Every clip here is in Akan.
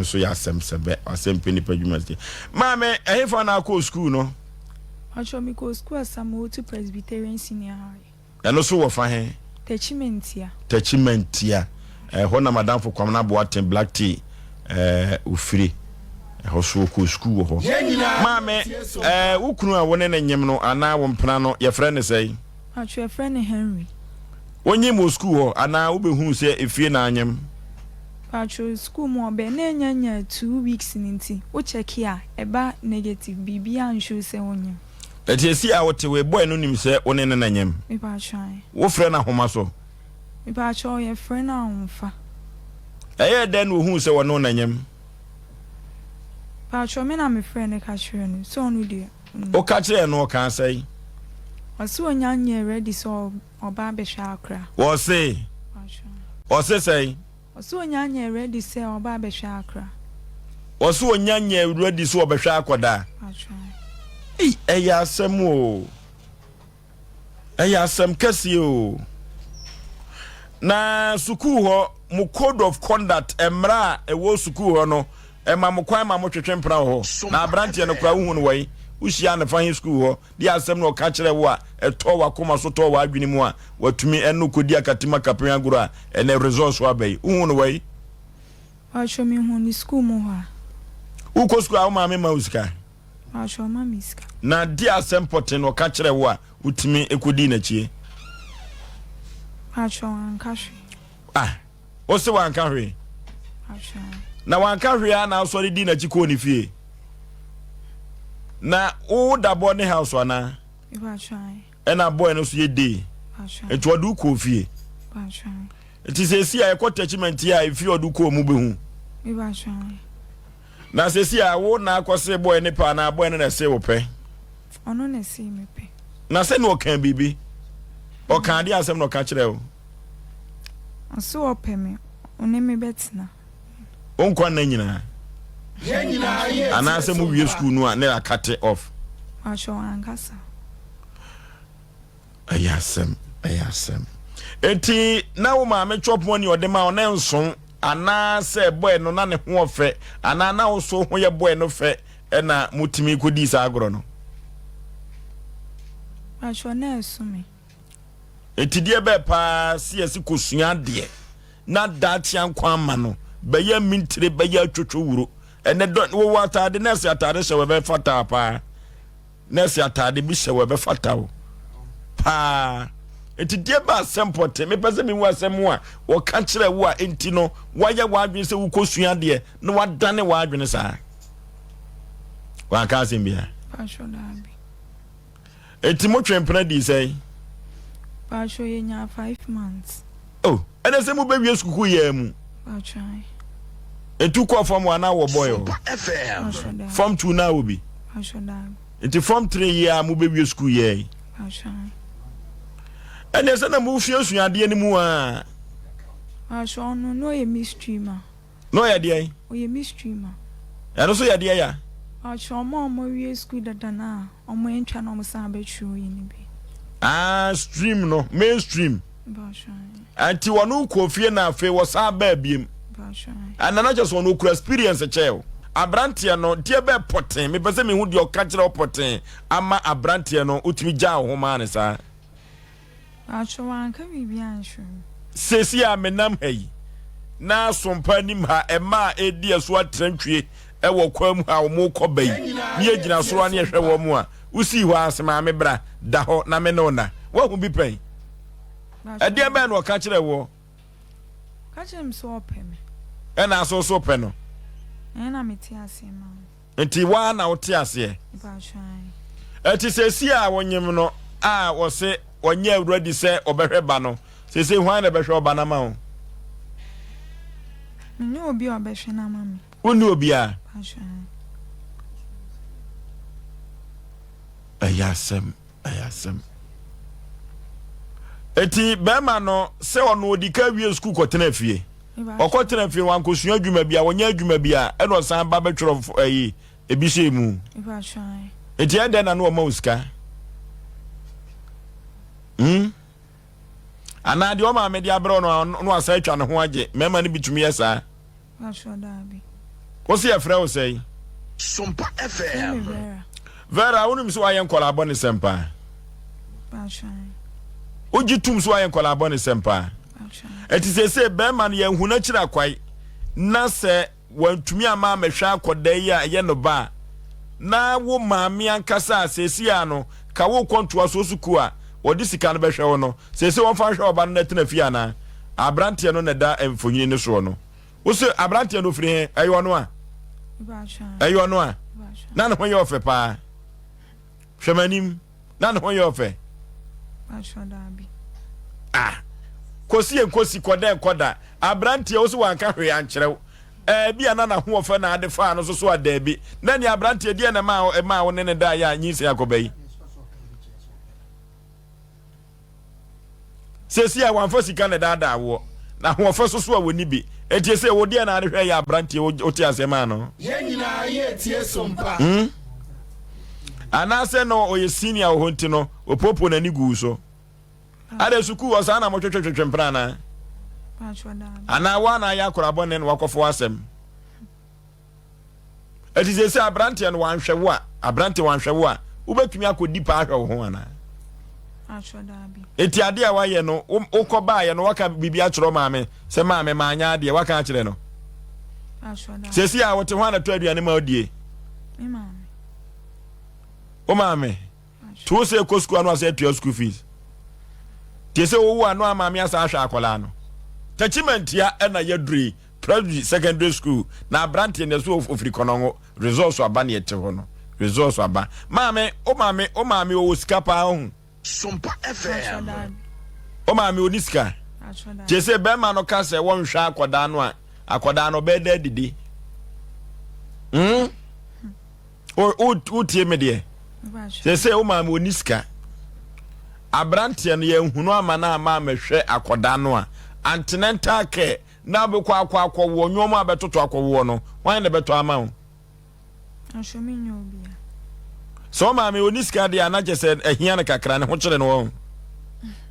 nso yɛ asɛm sɛbɛ, asɛm pɛ nipa dwuma sie. Maame, ɛhefa na akɔɔ sukuu no? Patrɔ, mekɔɔ sukuu Asamoah Presbyterian Senior High. Ɛno so wɔ fa he? Techimantia. Techimantia. Ɛhɔ na madamfo Kwamina Boateng, Black Tea, ɛɛ ofiri. Ɛhɔ so ɔkɔɔ sukuu wɔ hɔ. Maame, ɛɛ wo kunu a wo ne no nyem no anaa wo mpena no, yɛfrɛ no sɛn? Patrɔ, yɛfrɛ no Henry. Wonyem wɔ sukuu hɔ anaa wobɛhuu sɛ efie na anyem? Patrɔ, sukuu mu ɔbɛ na anya nya 2 weeks no nti, wo check a, ɛba negative, biribiara nshow sɛ wonyem. Ɛti esi a wote wei, boy no nim sɛ wo ne no na nyem? Mepatrɔ, ae. Wofrɛ no ahoma so? Mepatrɔ, yɛfrɛ no ahomfa. Ɛyɛɛ dɛn na ohuu sɛ wɔne wo na nyem? Patrɔ, me na mefrɛ no ka kyerɛ no sɛ ɔno deɛ. Woka kyerɛɛ no, ɔkaa sɛn? Ɔse onya nyɛ ready sɛ ɔba abɛhwɛ akora. Wɔse? Ɔse sɛn? Ɔse onya nyɛ ready sɛ ɔba abɛhwɛ akora. Ɔse onya nyɛ ready sɛ ɔbɛhwɛ akɔdaa? Patrɔ. Ei, ɛyɛ asɛm o. Ɛyɛ asɛm kɛseɛ o. Na sukuu hɔ, mo code of conduct, mmara a ɛwɔ sukuu hɔ no, ɛma mo kwan ma mo twetwe mpena wɔ hɔ? Na aberanteɛ no koraa, wohu no wɔ he? Wohyia no fa he sukuu hɔ? Deɛ asɛm na ɔka kyerɛ wo a ɛtɔɔ w'akoma so, tɔɔ w'adwene mu a watumi ɛne wo kɔdi akatim akapen agorɔ a ɛnɛ results so aba yi, wohu no wɔ he? Patrɔ, mehu no sukuu mu hɔ a. Wokɔ sukuu a wo maame ma wo sika? Patrɔ, ɔma me sika. Na deɛ asɛm pɔtee na ɔka kyerɛ wo a wotumi kɔdii n'akyie? Patrɔ, wanka hwee. Ah, wo se wanka hwee? Patrɔ. Na wanka hwee a na asɔre dii n'akyi kɔɔ ne fie? Na wo da bɔ ne house anaa? Patrɔ. Ɛna boy no so yɛ day. Patrɔ. Nti ɔde wo kɔɔ fie? Patrɔ. Nti sɛsi a ɛkɔ Techiman a efie ɔde wo kɔɔ mu bɛhu? Patrɔ. Na sɛsi a wo na akɔse boy ne pɛ anaa boy no na ɛse wo pɛ? Ɔno na ɛse me pɛ. Na sɛ ne ɔka biribi? Ɔka adeɛ asɛm na ɔka kyerɛ wo? Ɔse ɔpɛ me, ɔne me bɛtena. Wo nkwa nna nyinaa? Anaasɛ mo wie sukuu no a na akate off? Patrɔ, ankasa. Ɛyɛ asɛm, ɛyɛ asɛm. Eti na wo maame chop money ɔde ma wo na nso anaasɛ boy no na ne ho ɔfɛ anaa na wo so ho yɛ boy no fɛ ɛna motumi kɔdii saa agorɔ no? Patrɔ, na ɛso me. Eti deɛ bɛɛ paa si yɛsi kosua adeɛ na daakye ankwa ama no bɛyɛ mintire, bɛyɛ atwotwo wuro. Ɛnɛ dɔ wowɔ ataade, nɛɛse ataade hyɛ wɔ ɛbɛfata paa. Nɛɛse ataade bi hyɛ wɔ ɛbɛfata wo paa. Eti deɛ bɛ asɛm pɔte, mepɛ sɛ mehu asɛm a wɔka kyerɛ wo a enti no woayɛ w'adwene sɛ wokɔsua adeɛ na wadane w'adwene saa. Wanka asɛm biara? Patrɔ, daabi. Eti motwe mpena dii sɛn? Patrɔ, yɛnyaa 5 months. Oh, ɛnɛ sɛ mobɛwie sukuu yɛɛ mu? Patrɔ. Nti wokɔɔ form 1 na wɔ boy hɔ? Patrɔ, daabi. Form 2 na wɔ bi? Patrɔ, daabi. Nti form 3 yi a mobɛwie sukuu yɛɛ yi? Patrɔ. Ɛnɛ sɛ na mosuasua adeɛ no mu a? Patrɔ, ɔno na ɔyɛ mystery ma. Na ɔyɛ deɛn? Ɔyɛ mystery ma. Ɛno so yɛ deɛ ya? Patrɔ, ɔmo a ɔmo awie sukuu dada no a ɔmo antwa na ɔmo san abɛtwerɛ yi no bi. Ah, stream no, mainstream. Patrɔ. Nti wɔn kɔ fie na afei wɔsan baa biem? Patrɔ. Ɛna na kyerɛ sɛ ɔno okura experience kyɛɛ o. Aberanteɛ no, deɛ bɛɛ pɔten, mepɛ sɛ mehu deɛ ɔka kyerɛ wo pɔten ama aberanteɛ no wotumi gyaa wo ho maa no saa. Patrɔ, wanka biribi ankyerɛ me. Seesei a menam ha yi, na Sompa anim ha, mmaa a ɛredi ɛso atrantwie wɔ kwan mu ha a wɔrekɔ ba yi, ne yɛgyina soro a ne yɛhwɛ wɔn a, wosii hɔ ara se, Maame bra, da hɔ na me ne wo nna. Woahu bi pɛn? Ɛdeɛn bɛn na ɔka kyerɛɛ woɔ? Ɔka kyerɛɛ me sɛ ɔpɛ me. Ɛna aso so pɛ no? Ɛna mete aseɛ ma no. Nti woa na wote aseɛ? Ɛti seesei a wonyem no a wɔse ɔnyɛ awuradi sɛ ɔbɛhwɛ ba no, seesei hwan na ɛbɛhwɛ ɔba no ama wo? Menni obi a ɔbɛhwɛ no ama me. Wonni obiara? Ɛyɛ asɛm, ɛyɛ asɛm. Eti bɛrima no sɛ ɔno odi ka wie sukuu kɔtena fie. Ɔkɔtena fie no wankɔsua adwuma bi a, wɔnyɛ adwuma bi a, ɛna ɔsan ba bɛtwerɛ ɛyi ebi hyɛ mu. Eti ɛdɛn na no ɔma wo sika? Hmm? Anaa deɛ ɔmaame de abrɛ no no asan atwa ne ho agye. Mmarima no bi tumi yɛ saa. Patrɔ daabi. Wo se yɛfrɛ wo sɛn? Sompa Frɛ me FM. Vera. Vera, wonim sɛ woayɛ nkwadaa abɔnesɛm paa? Paatwoo. Wogye tom sɛ woayɛ nkwadaa abɔnesɛm paa? Paatwoo. Ɛti seesei bɛrima no yɛnhu n'akyiri akwae na sɛ wantumi amma ammɛhwɛ akwadaa yi a ɛyɛ no ba a, na wo maame ankasa a seesei a no ka wokɔ ntoasoɔ sukuu a wɔde sika no bɛhwɛ wo no, seesei wɔmfa nhwɛ ɔba no na ɛtena fie anaa? Aberanteɛ no na ɛda mfonini no soɔ no. Wo se aberanteɛ no ofiri he? Ɛyɛ ɔno a? Ɛyɛ ɔno a? Na ne ho yɛ ɔfɛ paa. Hwɛ m'anim. Na ne ho yɛ ɔfɛ. Ah, kɔsi yɛ nkosi kɔdɛ nkɔda. Aberanteɛ wo se wanka hwee ankyerɛ wo. Ɛɛ a na n'ahoɔfɛ na ade faa no so so a daabi. Na nea aberanteɛ deɛ na ɛmaa ɛmaa wo ne ne daa yɛ a nyinsɛn akɔba yi. Seesei a wamfa sika na ɛdaadaa woɔ, na ahoɔfɛ so so a wɔnni bi. Enti ɛsɛ wo deɛ na ade hwɛ yɛ aberanteɛ wote aseɛ maa no. Yɛn nyinaa yɛ tie sompa. Hmm? Anaasɛ na ɔyɛ senior wɔ hɔ nti no, ɔpoopoo n'ani guu so. Adɛ sukuu hɔ saa na motwetwetwetwe mpena anaa? Anaa woa na ayɛ akora bɔne na wakɔfo asɛm? Ɛti sɛ sɛ aberanteɛ no wanhwɛ wo a, aberanteɛ wanhwɛ wo a, wobɛtumi akɔdi paa ahwɛ wo ho anaa? Eti adeɛ a wayɛ no, wokɔ baayɛ no, waka biribi akyerɛ maame sɛ maame maanyɛ adeɛ, waka akyerɛ no? Sɛsi a wote ho a na tɔ aduane ma odie? Wo maame? To wo sɛ ɛkɔ sukuu ano asɛ atua school fees. Tie sɛ wowu ano a maame asa ahwɛ akwadaa no. Tachimantia ɛna yɛduru yi. Presby Secondary School na abranteɛ no ɛso ofiri Kɔnɔngo results aba ne ɛte hɔ no results aba maame o maame o maame ɔwɔ sika paa ohu. Sompa FM. O maame ɔni sika kyɛ sɛ bɛrima no ka sɛ wɔnhwɛ akɔdaa no a akɔdaa no ɔbɛyɛ dɛ adidi hmm wotie me deɛ sɛ sɛ wo maame ɔni sika aberanteɛ no yɛnhunu ama no ama amɛhwɛ akɔdaa no a antenatal care Na wobɛkɔ akɔ akɔwoɔ, nnoɔma a bɛtoto akɔwoɔ no, hwan na ɛbɛtɔ ama wo? Nanso menyɛ obia. Sɛ wo maame ɔni sika deɛ a, na kyerɛ sɛ ahia no kakra, ne ho kyere no wɔn.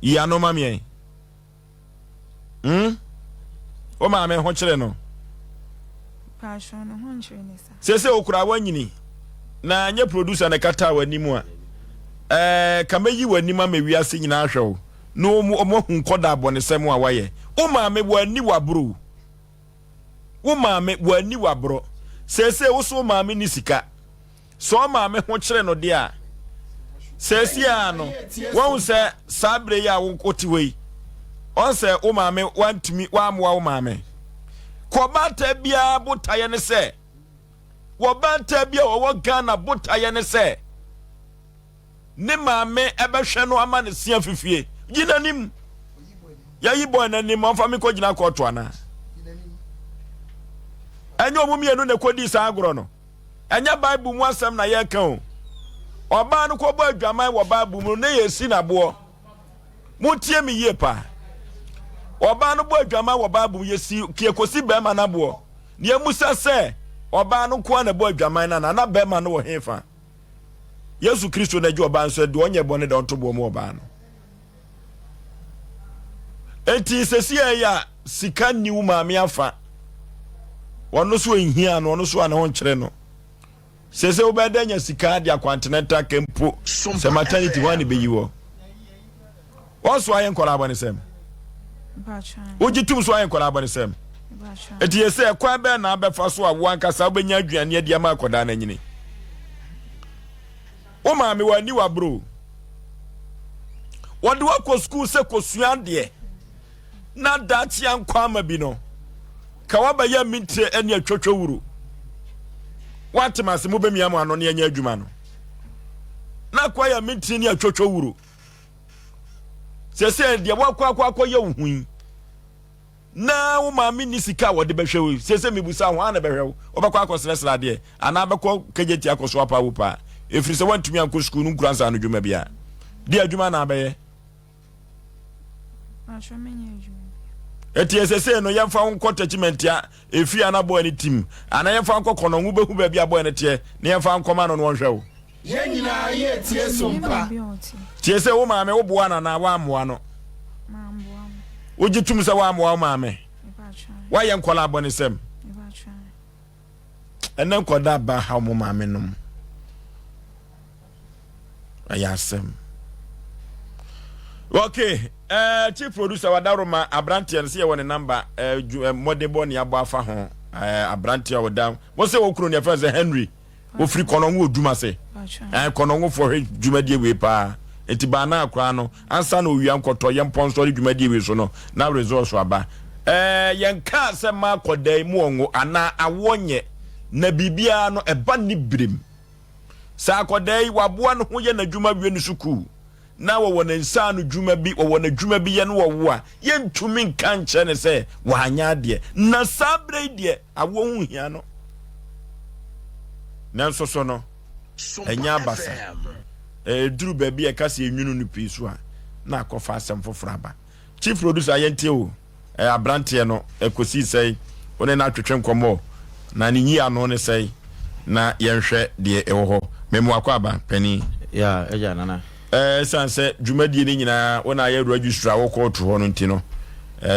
Yi ano ma meɛ. Hmm? Wo maame ho kyere no. Paatwɔ ne ho nkyere ne sa. Sese okura wanyini na nyɛ producer na ɛkataa w'anim a, ɛɛ ka mɛyi w'anim ama wiase nyinaa ahwɛ wo. Na wɔn wɔn ahu nkɔda abɔnesɛm a wayɛ. Wo maame wanni w'aborɔ o. Wo maame wanni w'aborɔ. Seesei wo so wo maame ni sika. Sɛ wo maame ho kyere no deɛ a, seesei ara no, wahu sɛ saa berɛ yi a wote hɔ yi, ɔn sɛ wo maame wantumi wammoa wo maame. Kɔbaata biara botaeɛ ne sɛ, wɔbaata bi a wɔwɔ Ghana botaeɛ ne sɛ, Ne maame ɛbɛhwɛ no ama ne se afifie. Gye n'anim. Yɛyi bɔɔ n'anim ɔmfa me kɔgyina kɔɔto anaa? Ɛnyɛ ɔmo mmienu na ɛkɔdii saa agorɔ no. Ɛnyɛ Bible mu asɛm na yɛreka o. Ɔbaa no kɔbɔ adwaman wɔ Bible mu no na yɛsi n'aboɔ. Montie me yie paa. Ɔbaa no bɔ adwaman wɔ Bible mu yɛsi yɛkɔsi bɛrima no aboɔ. Na yɛmusa sɛ ɔbaa no nko ara na ɛbɔ adwaman no anaa na bɛrima no wɔ hefa? Yesu Kristo na gye ɔbaa nso deɛ ɔnyɛ bɔne da ɔnto boɔ mu ɔbaa no. Enti sɛsi ɛyɛ a sika nni wo maame afa ɔno so nhia no ɔno so a ne ho nkyerɛ no sɛ sɛ wobɛyɛ dɛ nya sika de akwantenɛnta kɛ mpo sɛ maternity hɔ a ne bɛyi wɔ wɔn so ayɛ nkɔla abɔnesɛm wogye tom so ayɛ nkɔla abɔnesɛm Enti yɛ sɛ ɛkwan bɛn na abɛfa so a wo ankasa wobɛnya aduane adi ama akwadaa no anyini? Wo maame w'ani waboro. Wɔde wakɔ sukuu sɛ kɔsua adeɛ na daakye ankɔ ama bi no ka wabɛyɛ mintire ne atwotwo wuro. Woatem ase mobɛmia mo ano ne ɛnyɛ adwuma no. Na akɔ yɛ mintire ne atwotwo wuro. Sɛ sɛ deɛ wakɔ akɔ akɔyɛ wo ho yi Na wo maame nni sika a wɔde bɛhwɛ wo. Seesei mebisa wo, hwan na ɛbɛhwɛ wo? Wobɛkɔ akɔsrɛsrɛ adeɛ anaa bɛkɔ kegyeti akɔso apa wo paa? Ɛfiri sɛ woantumi ankɔ sukuu no nkura nsaano dwuma biara. Deɛ adwuma na abɛyɛ? Eti ɛsɛ no yɛmfa wo nkɔ tɛkyimantia efie a na bɔɔ ne tim anaa yɛmfa nkɔ kɔnɔn wobɛhu baabi a bɔɔ ne teɛ na yɛmfa nkɔma no na ɔnhwɛ wo. Yɛn nyinaa yɛ tie so mpa. Tie sɛ wo maame wo boa no anaa woammoa no. Wogye tom sɛ woammoa wo maame. Woayɛ nkɔla abɔnesɛm. Ɛnɛ nkɔda aba ha wɔn maame nom. Ɛyɛ asɛm. Okay, chief producer wadaroma aberanteɛ no sɛ yɛwɔ ne number, mmɔdenbɔ ne abɔ afa ho. Aberanteɛ a ɔda mo sɛ wɔ kuro ne yɛfrɛ sɛ Henry, wɔfiri Kɔnɔngo Odum ase. Kɔnɔngofoɔ hwɛ dwumadie wei paa, nti baa na akora no ansa na owia nkɔtɔ yɛn mpɔnsɔre dwumadie wei so no na results aba. Yɛn kaa sɛ maa kɔda yi mu ɔngo anaa awoɔ nyɛ na biribiara no ɛba ne birim. Sɛ akɔda yi waboa ne ho yɛ n'adwuma wie ne sukuu na wɔwɔ ne nsa ano dwuma bi, wɔwɔ n'adwuma bi yɛ no, wɔwo a, yɛntumi nka nkyerɛ ne sɛ wanyɛ adeɛ na saa berɛ yi deɛ awoɔ ho hia no. Nanso so no ɛnyɛ abasa. Ɛduru baabi a ɛka sɛ ɛnwunu no pii so a, na akɔfa asɛm foforɔ aba. Chief producer, yɛntie o. Aberanteɛ no ɛkɔsii sɛe? Wo ne no atwetwe nkɔmmɔ na ne nyi ano ne sɛe? Na yɛnhwɛ deɛ ɛwɔ hɔ. Memo akɔ aba panin. Ya agya Nana. Ɛsiane sɛ dwumadie no nyinaa wo na ayɛ registrar wɔ kɔɔto hɔ no nti no,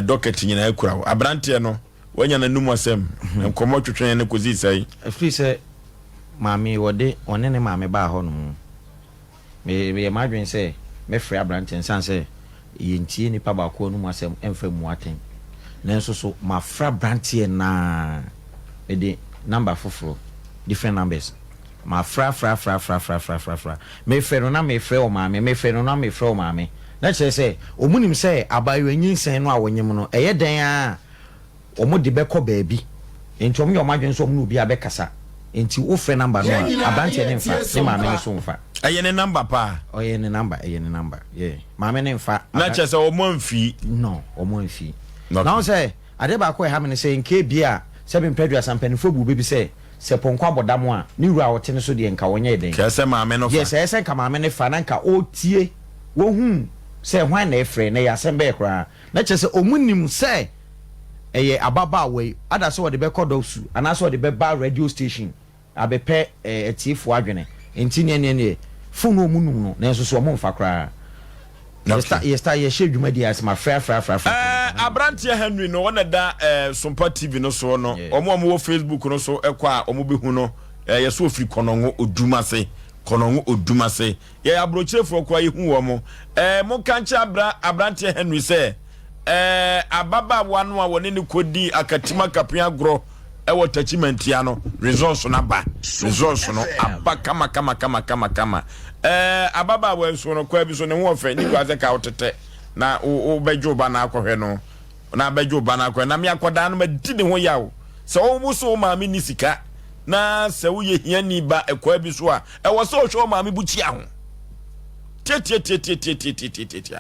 docket nyinaa kura wo. Aberanteɛ no wanya n'anum asɛm, nkɔmmɔ twetwe no kɔsii sɛe? Ɛfiri sɛ maame wɔde ɔne ne maame baa hɔ nom, meyɛ m'adwene sɛ mɛfrɛ aberanteɛ no, sane sɛ yɛntie nipa baako anum asɛm ɛmfa mmu atɛn. Nanso so mafrɛ aberanteɛ naa, mede number foforɔ, different numbers, mafrɛ afrɛ afrɛ afrɛ afrɛ afrɛ afrɛ afrɛ, mefrɛ no na mefrɛ wɔ maame, mefrɛ no na mefrɛ wɔ maame, na kyerɛ sɛ ɔmu nim sɛ abaayewa nyinsɛn no a wɔnyem no, ɛyɛ dɛn a wɔn de bɛkɔ baabi, nti wɔn yɛ wɔn adwene sɛ wɔn ne obi abɛkasa. Nti wofrɛ number no a, aberanteɛ ne nfa, ne maame ne so nfa. Ɛyɛ ne number paa? Ɔyɛ ne number, ɛyɛ ne number, yeah, maame ne nfa. Na kyerɛ sɛ wɔn amfi? No, wɔn amfi. Na wɔn sɛ adeɛ baako a ɛha mi ne sɛ nke bi a sɛbi mpɛdua mpanimfoɔ bu bebi sɛ pɔnkɔ abɔdam a ne wura a ɔte ne so deɛ, nka wɔnyɛ den. Kɛɛ sɛ maame no fa. Yes, ɛyɛ sɛ nka maame ne fa na nka ɔtie wɔhu sɛ hwan na ɛfrɛ na ɛyɛ asɛm bɛyɛ koraa, na kyerɛ sɛ ɔmu nim sɛ ɛyɛ ababaawa yi ada sɛ ɔde bɛkɔ dɔsu anaasɛ ɔde bɛba radio station abɛpɛ atiefoɔ adwene. Nti neɛ phone no ɔmu num no, nanso so ɔmo mfa koraa. Yɛsta yɛhyɛ dwumadi ase, ma frɛ afrɛ afrɛ afrɛ. Aberanteɛ Henry no, ɔna da Sompa TV no soɔ no. Ɔmo a ɔmo wɔ Facebook no so ɛkɔ a, ɔmo bɛhu no. Yɛsɛ ofiri Kɔnɔngo Odum ase. Kɔnɔngo Odum ase, yɛ aburokyerefoɔ koraa yɛhu wɔn mo. Monka nkyerɛ aberanteɛ Henry sɛ ababaawa no a wɔne ne kɔdi akatim akape agorɔ ɛwɔ Takyimantia no, results no aba. Results no aba kama kama kama kama kama. Ababaawa nso no kwaa bi so ne ho ɔfɛ ne kura sɛ ka wotetɛ na wobɛgye wo ba no akɔhwɛ no, na abɛgye wo ba no akɔhwɛ na me akɔdaa no madi ne ho yaw sɛ wo so wo maame ni sika na sɛ woyɛ hiani ba ɛkwaa bi so a, ɛwɔ sɛ ɔhwɛ wo maame bukyia ho tiatiatiatiatiatiatiatia.